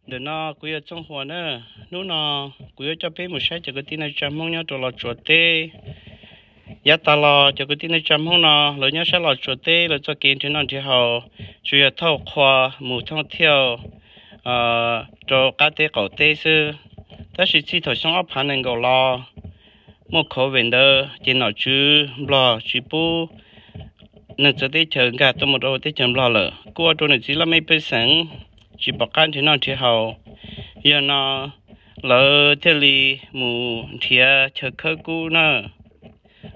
Ntawm no kuv yog Txooj Huas na. Hnub no kuv yuav coj peb mus saib cov kwv tij neej tsa Hmoob nyob rau Los Tsuas teb. Yav tas los cov kwv tij neej tsa Hmoob no lawv nyob sab Los Tsuas teb lawv txoj kev nrhiav noj nrhiav haus tsuas yog thauj qhua mus thooj thiaj rau qab teb qaum teb xwb. Tab sis txij thaum xyoo ob phav nees nkaum los muaj COVID ntawd ces nom tswv Nplog tsis pub neeg txawv teb chaws nkag tuaj mus rau teb chaws Nplog lawm, kuj ua rau niam txiv laj mej pej xeem tsis pom qab nrhiav noj nrhiav haus. Yog no lawv thiaj li mus nrhiav chaw khawb kub na.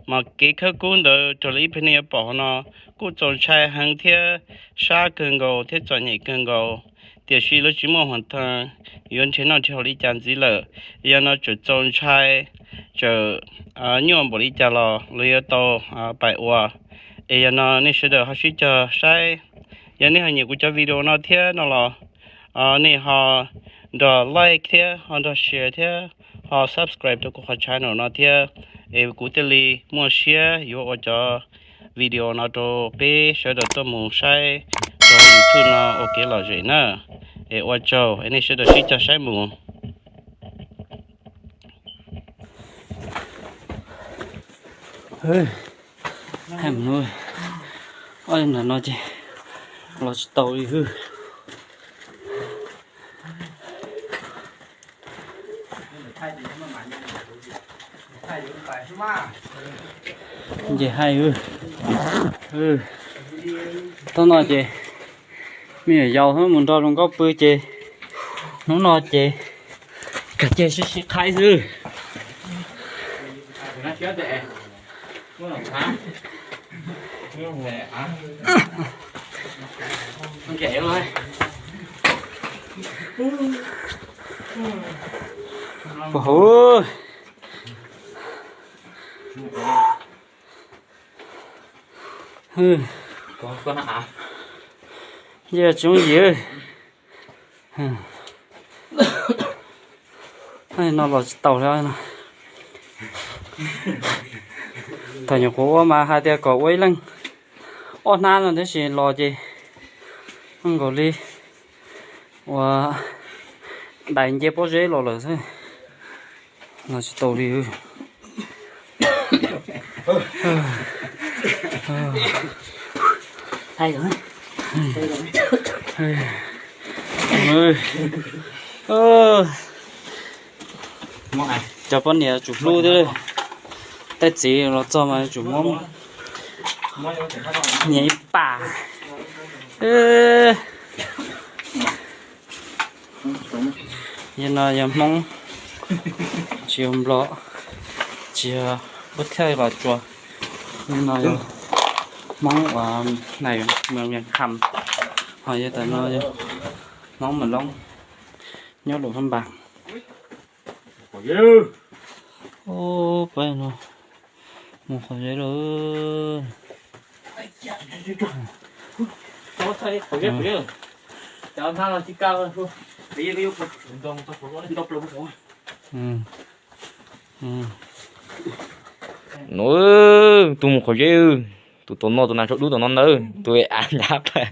Mas kev khawb kub ntawd raws li ib pliag nej yuav pom hauv no kuj txaus ntshai heev thiab sab kawg nkaus thiab txom nyem kawg nkaus, tiam sis lawv tsis muaj hom thee yuav nrhiav noj nrhiav haus li cas ntxiv lawm. Yog no tseem txaus ntshai, tseem nyuaj npaum li cas los lawv yuav tau pais ua. Es yog no nej sawv daws ho sib cog saib, yog nej ho nyiam kuv cov video no thiab no los nej ho nrog like thiab ho nrog share thiab ho subscribe rau kuv qhov channel no thiab, es kuv thiaj li muaj siab yuav ua cov video no rau peb sawv daws tuaj mus saib rau YouTube no ua kev lom zem na. Es ua tsaug, es nej sawv daws sib cog saib mus. Hais mus, ob ntawm no ces los tsis tau li hwb. Ces hais, thaum no ces me nyuam yaus mus nrog zoo nkauj pw ces hnub no ces kag cia sib sib qhaib xwb. Puag hauv. Yog tsis yooj yim. No los tsis taus li no. Thaum nyuam qhuav ua mas hais tias kom ua ib leeg ob hnab no tab sis los ces zoo nkaus li ua dais nce pob zeb los lawm xwb. Los tsis taus li. Cov poj niam tsum hlub thiab, tej txiv los txog mas tsum muab nyiam ib pam. Yog no yog Hmoob, tsis yog Nplog, tsis yog ub thiaj Los Tsuas. Yog no yog Hmoob uas nais Mường Miền Khăm, ho yog tam no yog Hmoob Mường Lống nyob Luang Prabang. Peb no mus qhov zeb lawm. No, tus mus qhov zeb, tus tom no tus nas tsau dub tom no ntawd, tus av nyav plaws,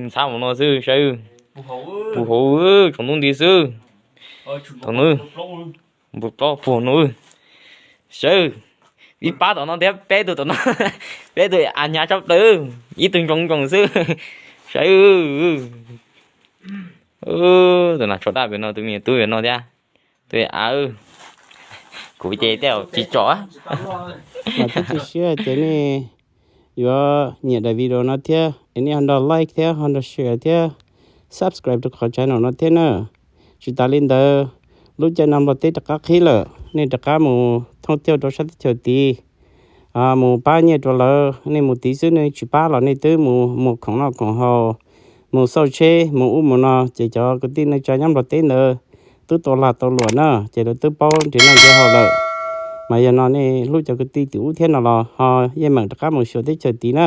ntxhab mus no xwb saib, puag hauv tsaus ntuj nti xwb. Tom no, puag plaub puag no, saib, ib pab tom no thiab peb tug tom no, peb tug av nyav tsau plaws, ib tug ntsoov ntsoov xwb, saib. Tus nas tsau daj pem no, tus me tub pem no thiab, tus av, kuv ces tej zaum tsis tsom. Mas twb cia siab hais tias nej yuav nyiam daim video no thiab es nej ho nrog like thiab ho nrog share thiab subscribe rau qhov channel no thiab na. Tsis tas li ntawd, lub caij no Nplog teb rov qab qhib lawm, nej rov qab mus thooj thiaj rau sab teb chaws tid, mus pab nyiaj rau lawv, nej mus tid xwb nej tsis pab los nej twb mus muag khoom noj khoom haus, mus xauj tsheb mus ub mus no ces cov kwv tij neej tsa nyob Nplog teb ntawd twb tau lag tau luam na, ces lawv twb paub nrhiav noj nrhiav haus lawm. Mas yog no nej hlub cov kwv tij tim ub thiab no los ho yeej meem rov qab mus xyuas teb chaws tid na.